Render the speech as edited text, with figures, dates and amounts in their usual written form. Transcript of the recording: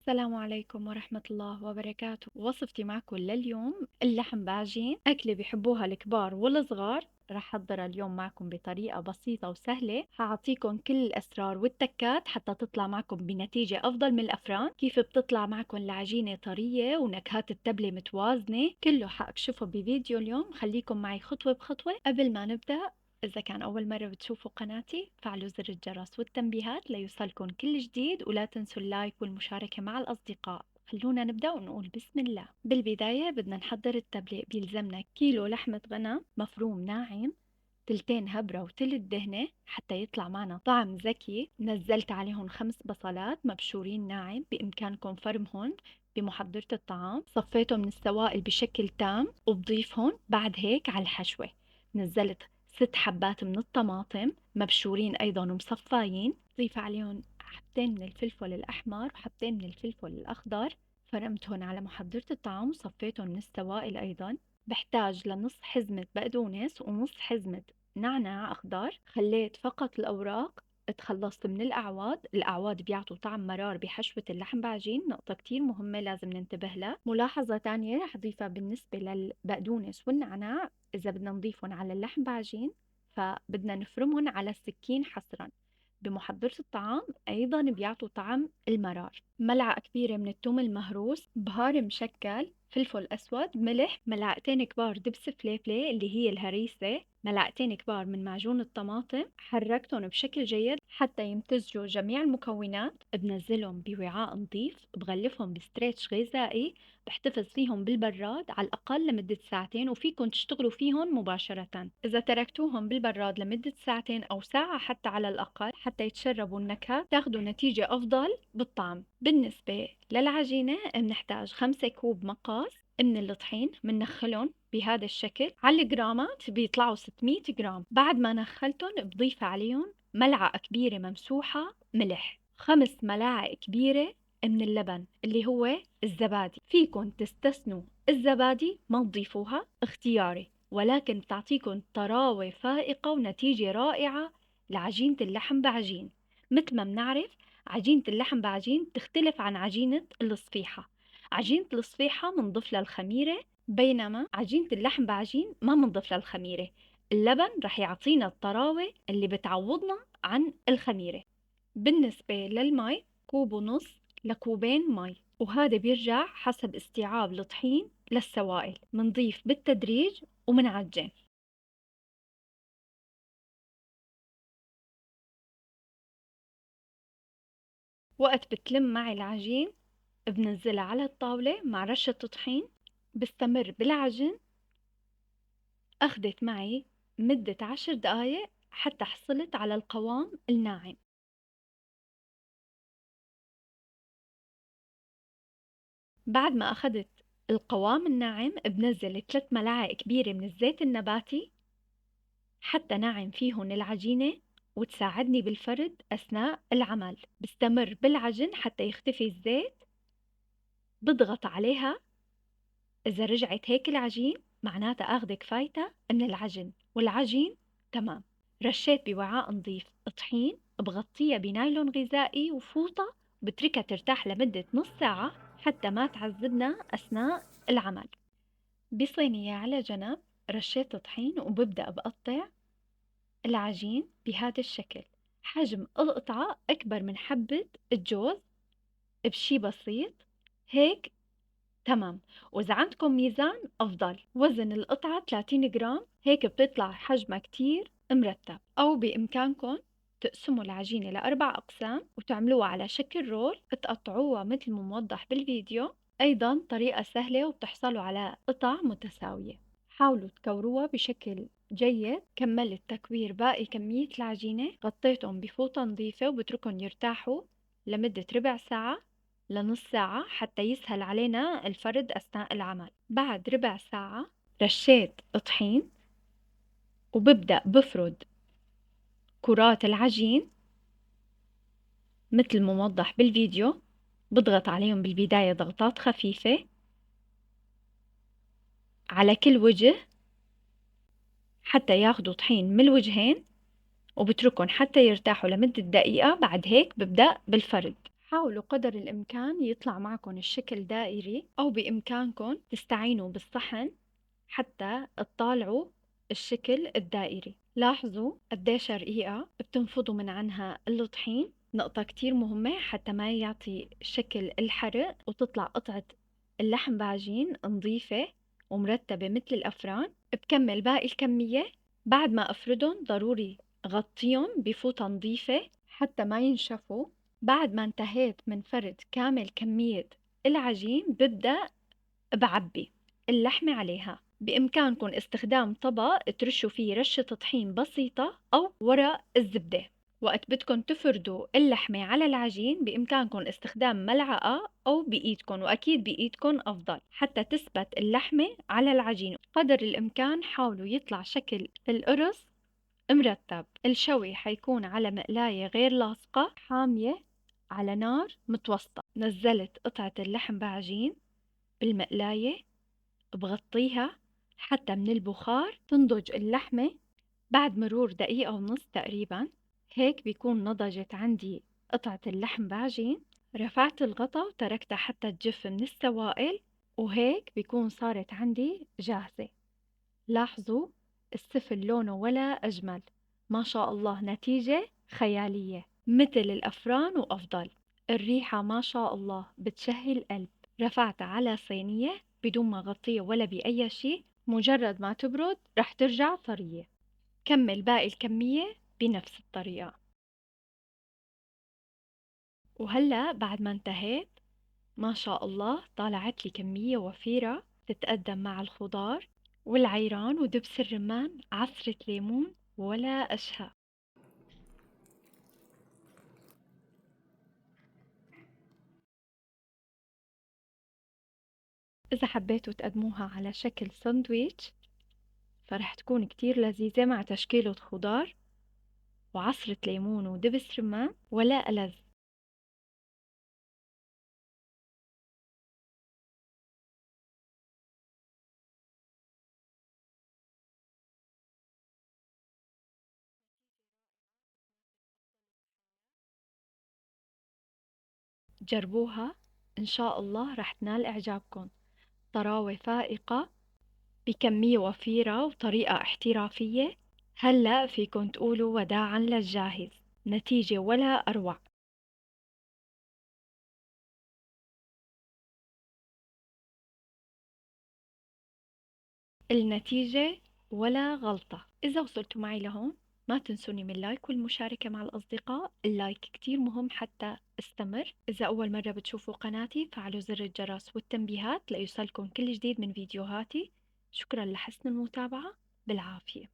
السلام عليكم ورحمة الله وبركاته. وصفتي معكم لليوم اللحم بعجين، أكلة بيحبوها الكبار والصغار. رح أحضرها اليوم معكم بطريقة بسيطة وسهلة، حأعطيكم كل الأسرار والتكات حتى تطلع معكم بنتيجة أفضل من الأفران. كيف بتطلع معكم العجينة طرية ونكهات التبلة متوازنة، كله حأكشفه بفيديو اليوم. خليكم معي خطوة بخطوة. قبل ما نبدأ، إذا كان أول مرة بتشوفوا قناتي فعلوا زر الجرس والتنبيهات ليوصلكم كل جديد، ولا تنسوا اللايك والمشاركة مع الأصدقاء. خلونا نبدأ ونقول بسم الله. بالبداية بدنا نحضر التبلة. بيلزمنا كيلو لحمة غنم مفروم ناعم، تلتين هبرة وتلت دهنة حتى يطلع معنا طعم زكي. نزلت عليهم 5 بصلات مبشورين ناعم، بإمكانكم فرمهم بمحضرة الطعام. صفيتهم من السوائل بشكل تام وبضيفهم بعد هيك على الحشوة. نزلت 6 حبات من الطماطم مبشورين أيضا ومصفايين، ضيف عليهم حبتين من الفلفل الأحمر وحبتين من الفلفل الأخضر. فرمتهم على محضرة الطعام وصفيتهم من السوائل أيضا. بحتاج لنص حزمة بقدونس ونص حزمة نعناع أخضر. خليت فقط الأوراق، تخلصت من الأعواد. الأعواد بيعطوا طعم مرار بحشوة اللحم بعجين، نقطة كتير مهمة لازم ننتبه لها. ملاحظة تانية رح أضيفها بالنسبة للبقدونس والنعناع، إذا بدنا نضيفهم على اللحم بعجين فبدنا نفرمهم على السكين حصرا. بمحضرة الطعام أيضا بيعطوا طعم المرار. ملعقة كبيرة من الثوم المهروس، بهار مشكل، فلفل أسود، ملح، ملعقتين كبار دبس فليفلة اللي هي الهريسة، ملعقتين كبار من معجون الطماطم. حركتهم بشكل جيد حتى يمتزجوا جميع المكونات. بنزلهم بوعاء نظيف، بغلفهم بستريتش غذائي، بحتفظ فيهم بالبراد على الأقل لمدة ساعتين، وفيكم تشتغلوا فيهم مباشرة. إذا تركتوهم بالبراد لمدة ساعتين أو ساعة حتى على الأقل حتى يتشربوا النكهة، تاخدوا نتيجة أفضل بالطعم. بالنسبة للعجينة بنحتاج 5 كوب مقاس من الطحين، بنخلهم بهذا الشكل. على الجرامات بيطلعوا 600 جرام. بعد ما نخلتهم بضيف عليهم ملعقة كبيرة ممسوحة ملح، 5 ملاعق كبيرة من اللبن اللي هو الزبادي. فيكن تستثنوا الزبادي ما تضيفوها، اختياري، ولكن بتعطيكن طراوة فائقة ونتيجة رائعة لعجينة اللحم بعجين. مثل ما بنعرف عجينة اللحم بعجين تختلف عن عجينة الصفيحة. عجينة الصفيحة منضيف لها الخميرة، بينما عجينة اللحم بعجين ما منضيف لها الخميرة. اللبن رح يعطينا الطراوة اللي بتعوضنا عن الخميرة. بالنسبة للمي، كوب ونص لكوبين مي، وهذا بيرجع حسب استيعاب الطحين للسوائل. منضيف بالتدريج ومنعجن. وقت بتلم معي العجين بنزلها على الطاولة مع رشة طحين. بستمر بالعجن. أخذت معي مدة 10 دقايق حتى حصلت على القوام الناعم. بعد ما أخذت القوام الناعم بنزل 3 ملاعق كبيرة من الزيت النباتي حتى ناعم فيهن العجينة وتساعدني بالفرد أثناء العمل. بستمر بالعجن حتى يختفي الزيت. بضغط عليها، إذا رجعت هيك العجين معناتها أخذ كفايتها من العجن، والعجين تمام. رشيت بوعاء نظيف طحين، بغطيها بنايلون غذائي وفوطة، بتركها ترتاح لمدة نص ساعة حتى ما تعذبنا أثناء العمل. بصينية على جنب رشيت طحين وببدأ بقطع العجين بهذا الشكل. حجم القطعة أكبر من حبة الجوز بشي بسيط هيك تمام، وإذا عندكم ميزان أفضل. وزن القطعة 30 جرام، هيك بتطلع حجمها كتير مرتب. أو بإمكانكم تقسموا العجينة لأربع أقسام وتعملوها على شكل رول، تقطعوها مثل ما موضح بالفيديو. أيضا طريقة سهلة وبتحصلوا على قطع متساوية. حاولوا تكوروها بشكل جيد. كملت تكوير باقي كمية العجينة، غطيتهم بفوطة نظيفة وبتركهم يرتاحوا لمدة ربع ساعة لنص ساعة حتى يسهل علينا الفرد أثناء العمل. بعد ربع ساعة رشيت طحين وببدأ بفرد كرات العجين مثل ما موضح بالفيديو. بضغط عليهم بالبداية ضغطات خفيفة على كل وجه حتى ياخدوا طحين من الوجهين، وبتركهم حتى يرتاحوا لمدة دقيقة. بعد هيك ببدأ بالفرد. حاولوا قدر الإمكان يطلع معكم الشكل دائري، أو بإمكانكم تستعينوا بالصحن حتى تطالعوا الشكل الدائري. لاحظوا قديش رقيقة، بتنفضوا من عنها الطحين. نقطة كتير مهمة حتى ما يعطي شكل الحرق وتطلع قطعة اللحم بعجين نظيفة ومرتبة مثل الأفران. بكمل باقي الكمية. بعد ما أفردهم ضروري غطيهم بفوطة نظيفة حتى ما ينشفوا. بعد ما انتهيت من فرد كامل كمية العجين ببدأ بعبي اللحمة عليها. بإمكانكم استخدام طبق ترشوا فيه رشة طحين بسيطة أو ورق الزبدة. وقت بدكم تفردوا اللحمة على العجين بإمكانكم استخدام ملعقة أو بإيدكم، وأكيد بإيدكم أفضل حتى تثبت اللحمة على العجين. قدر الإمكان حاولوا يطلع شكل القرص مرتب. الشوي حيكون على مقلاية غير لاصقة حامية على نار متوسطة. نزلت قطعة اللحم بعجين بالمقلاية، بغطيها حتى من البخار تنضج اللحمة. بعد مرور دقيقة ونص تقريبا هيك بيكون نضجت عندي قطعة اللحم بعجين. رفعت الغطا وتركتها حتى تجف من السوائل، وهيك بيكون صارت عندي جاهزة. لاحظوا السفل لونه ولا أجمل، ما شاء الله نتيجة خيالية مثل الأفران وأفضل. الريحة ما شاء الله بتشهي القلب. رفعتها على صينية بدون ما غطيها ولا بأي شيء، مجرد ما تبرد رح ترجع طرية. كمل باقي الكمية بنفس الطريقة. وهلأ بعد ما انتهيت ما شاء الله طلعت لي كمية وفيرة تتقدم مع الخضار والعيران ودبس الرمان، عصرة ليمون ولا أشهى. إذا حبيتوا تقدموها على شكل ساندويتش فرح تكون كتير لذيذة مع تشكيلة خضار وعصرة ليمون ودبس رمان ولا ألذ. جربوها إن شاء الله رح تنال إعجابكم. طراوة فائقة بكمية وفيرة وطريقة احترافية. هلأ فيكن تقولوا وداعا للجاهز، نتيجة ولا أروع. النتيجة ولا غلطة. إذا وصلتوا معي لهون ما تنسوني من اللايك والمشاركة مع الأصدقاء، اللايك كتير مهم حتى استمر. إذا أول مرة بتشوفوا قناتي فعلوا زر الجرس والتنبيهات ليوصلكم كل جديد من فيديوهاتي. شكرا لحسن المتابعة، بالعافية.